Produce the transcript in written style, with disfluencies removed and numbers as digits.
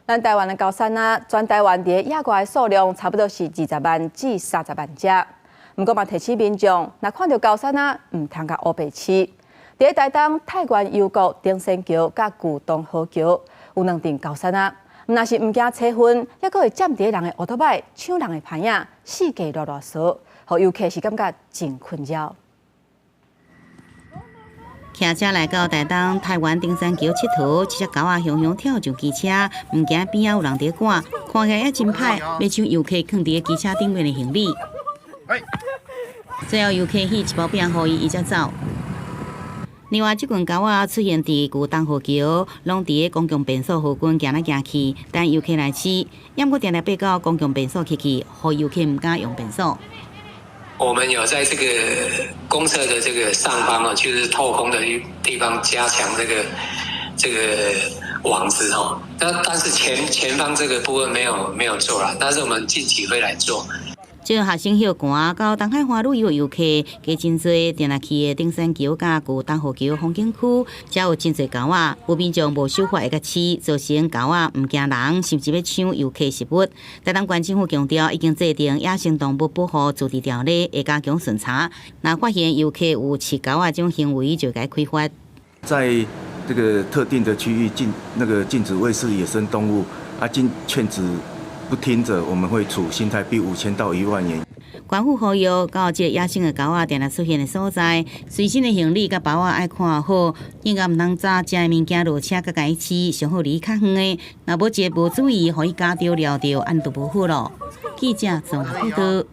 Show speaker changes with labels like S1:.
S1: 咱台灣的高山啊，全台灣佇野外的數量差不多是20萬至30萬隻。毋過嘛提醒民眾，若看著高山啊，毋通共烏白飼。佇台東泰源幽谷登仙橋佮舊東河橋有兩陣高山啊，毋但是毋驚車禍，猶閣會佔佇人的烏托擺，搶人的棚仔，四界囉囉嗦，予遊客是感覺真困擾。
S2: 騎車來到台東泰源登山橋𨑨迌，這隻狗仔雄雄跳上機車，毋驚邊仔有人佇趕，看起來也真歹，欲搶遊客囥佇機車頂面的行李。最後遊客彼一包餅予伊，伊才走。另外，這群狗仔出現佇舊東河橋，攏佇公共便所附近行來行去，等遊客來飼。猶閣定定爬到公共便所去去，予遊客毋敢用便所。
S3: 我們有在這個公廁的這個上方啊，就是透空的地方加強這個網子哦。那但是前方這個部分沒有做啦，但是我們近期會來做。
S2: 這個學生歇寒到東海岸旅遊遊客，加真濟，定來去的登山橋佮舊東河橋風景區，遮有真濟狗仔，有民眾無守法會共飼，造成狗仔毋驚人，甚至欲搶遊客食物。台東縣政府強調，已經制定野生動物保護自治條例，會加強巡查。若發現遊客有飼狗仔這種行為，就會共開罰。
S4: 在這個特定的區域禁那個禁止餵食野生動物，啊，禁勸止不聽者，我們會處新台幣5000到1萬元。
S2: 縣府呼籲到這個野生的狗仔定定出現的所在，隨身的行李佮包仔愛看好，應該毋通紮食的物件落車佮共伊飼，上好離較遠的。若無一個無注意，予伊咬著、抓著，按就無好囉。記者綜合報導。